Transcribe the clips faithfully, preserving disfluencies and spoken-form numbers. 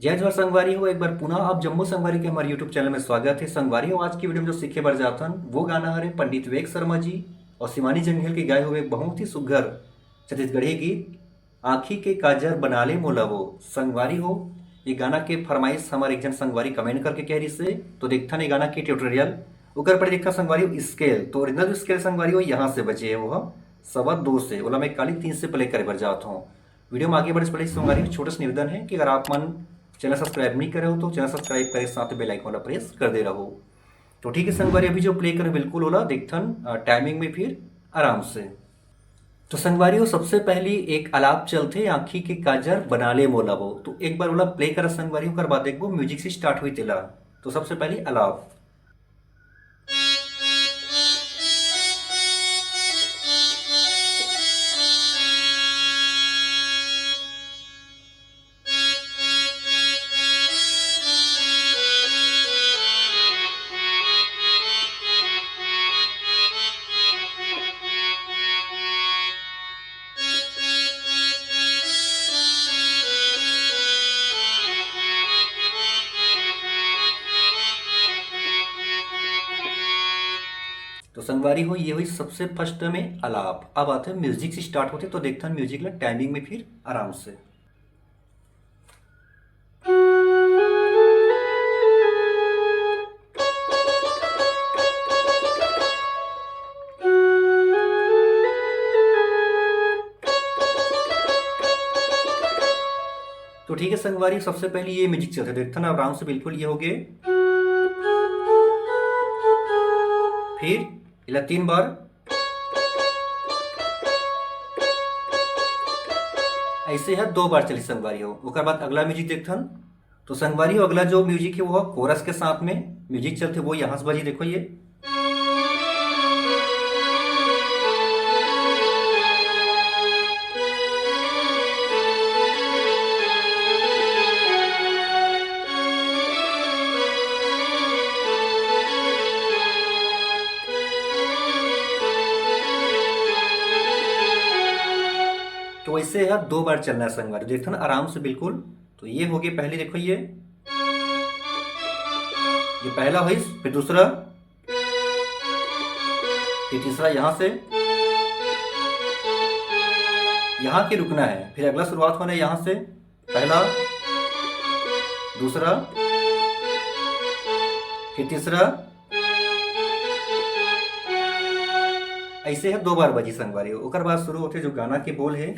जय जोहार संगवारी हो, एक बार पुनः आप जम्मो संगवारी के हमारे YouTube चैनल में स्वागत है। संगवारी हो, आज की वीडियो में जो सीखे बर जाथन वो गाना हरे पंडित विवेक शर्मा जी और शिवानी जंघेल के गाए हुए बहुत ही सुघर छत्तीसगढ़ी गीत आँखी के काजर बना ले मोला वो। संगवारी हो, ये गाना के फरमाइश हमारे एक जन संगवारी कमेंट करके कह रही से, तो देखथन ये गाना के ट्यूटोरियल। ओकर पर देखा संगवारी हो स्केल, तो ओरिजिनल जो स्केल संगवारी हो यहाँ से बजे है वो ह सवा दो से, ओला मैं काली तीन से प्ले करे बर जात हूँ। वीडियो में आगे बढ़े से पहले संगवारी हो छोटा सा निवेदन है कि अगर आप मन चैनल सब्सक्राइब नहीं करे हो तो चैनल सब्सक्राइब करे, साथ बेल आइकन वाला प्रेस कर दे रहो। तो ठीक है संगवारी, अभी जो प्ले करे बिल्कुल ओला देखथन टाइमिंग में फिर आराम से। तो संगवारी हो, सबसे पहली एक अलाप चलथे आँखी के काजर बना ले मोला वो। तो एक बार ओला प्ले करा संगवारी हो, ओकर बाद देखबो म्यूजिक से स्टार्ट हुई तेला। तो सबसे पहली अलाप। तो संगवारी हो, ये हुई सबसे फर्स्ट में अलाप। अब आते हैं म्यूजिक से स्टार्ट होते, तो देखते हैं म्यूजिक ला टाइमिंग में फिर आराम से। तो ठीक है संगवारी, सबसे पहले ये म्यूजिक चलते देखते ना आराम से, बिल्कुल ये हो गए। फिर इला तीन बार, ऐसे है दो बार चली संगवारी हो। ओकर बाद अगला म्यूजिक देखथन। तो संगवारी हो, अगला जो म्यूजिक है वो कोरस के साथ में म्यूजिक चलते, वो यहाँ से बजी। देखो ये तो ऐसे है दो बार चलना है संगवारी, देखो ना आराम से बिल्कुल। तो ये हो गए पहले, देखो ये ये पहला हुई, फिर दूसरा, फिर तीसरा यहाँ से, यहाँ के रुकना है, फिर अगला शुरुआत होना है यहाँ से, पहला, दूसरा, फिर तीसरा, ऐसे है दो बार बजी संगवारी। ओकर बाद शुरू होते जो गाना के बोल है,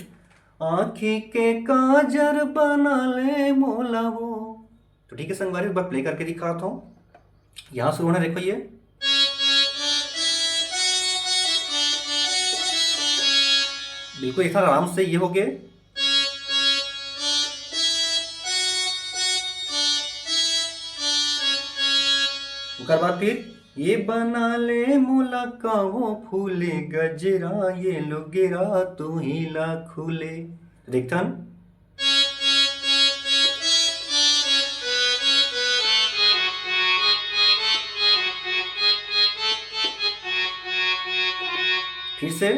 आँखी के काजर बना ले मोला वो। तो ठीक है संगवारी, एक बार प्ले करके दिखाता हूँ। यहाँ शुरू होना, देखो ये बिल्कुल इतना आराम से ये हो गए। ओकर बाद फिर ये बना ले मोला कावो फूले गजरा, ये लुगेरा तू ही ला खुले। देखथन। फिर से।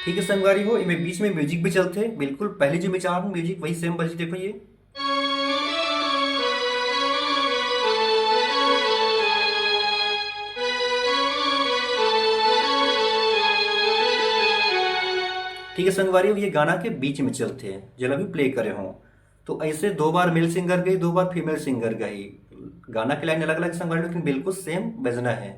ठीक है संगवारी हो, इमे बीच में म्यूजिक भी चलते, बिल्कुल पहले जो मैं चाह रहा हूँ म्यूजिक वही सेम बजी। देखो ये ठीक है संगवारी हो, ये गाना के बीच में चलते हैं, जेला भी प्ले करे हो। तो ऐसे दो बार मेल सिंगर गई, दो बार फीमेल सिंगर गई। गाना के लाइन अलग अलग संगवारी, लेकिन बिल्कुल सेम बजना है।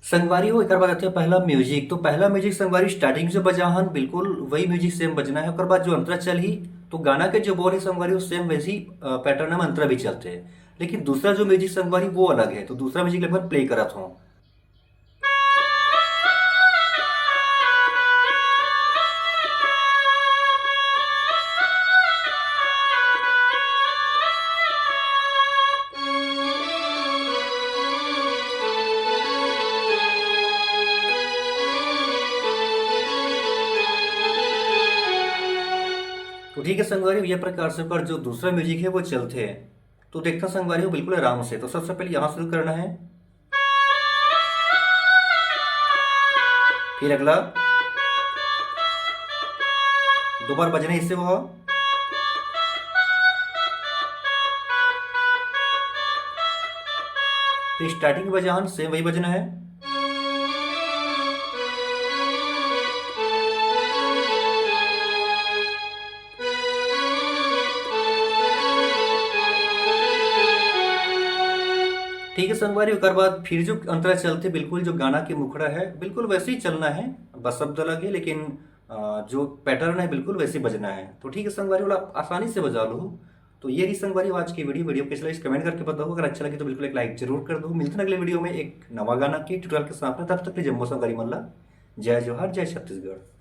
संगवारी हो, एक बात आते हैं पहला म्यूजिक। तो पहला म्यूजिक संगवारी स्टार्टिंग जो बजा हन, बिल्कुल वही म्यूजिक सेम बजना है। ओकर बाद जो अंतरा चल ही, तो गाना के जो बोल है संगवारी, वो सेम वैसी पैटर्न में अंतरा भी चलते हैं। लेकिन दूसरा जो म्यूजिक संगवारी वो अलग है, तो दूसरा म्यूजिक लगभग प्ले करत हूँ। तो ठीक है संगवारी, ये प्रकार से ओकर जो दूसरा म्यूजिक है वो चलते हैं। तो देखता संगवारी हो बिल्कुल आराम से। तो सबसे पहले यहाँ शुरू करना है। फिर अगला दो बार बजना है, इससे वो। फिर स्टार्टिंग बजान सेम वही बजना है। ठीक है संगवारी, ओकर बाद फिर जो अंतरा चलथे, बिल्कुल जो गाना के मुखड़ा है, बिल्कुल वैसे ही चलना है, बस शब्द अलग है, लेकिन अ, जो पैटर्न है बिल्कुल वैसे ही बजना है। तो ठीक है संगवारी, वाला आसानी से बजा लो। तो ये रही संगवारी आज की वीडियो। वीडियो कैसे लगी कमेंट करके बताओ, अगर अच्छा लगे तो बिल्कुल एक लाइक जरूर कर दो। मिलते हैं अगले वीडियो में एक नवा गाना के ट्यूटोरियल के साथ में, तब तक के लिए जम्मो संगवारी मन ला जय जोहार, जय छत्तीसगढ़।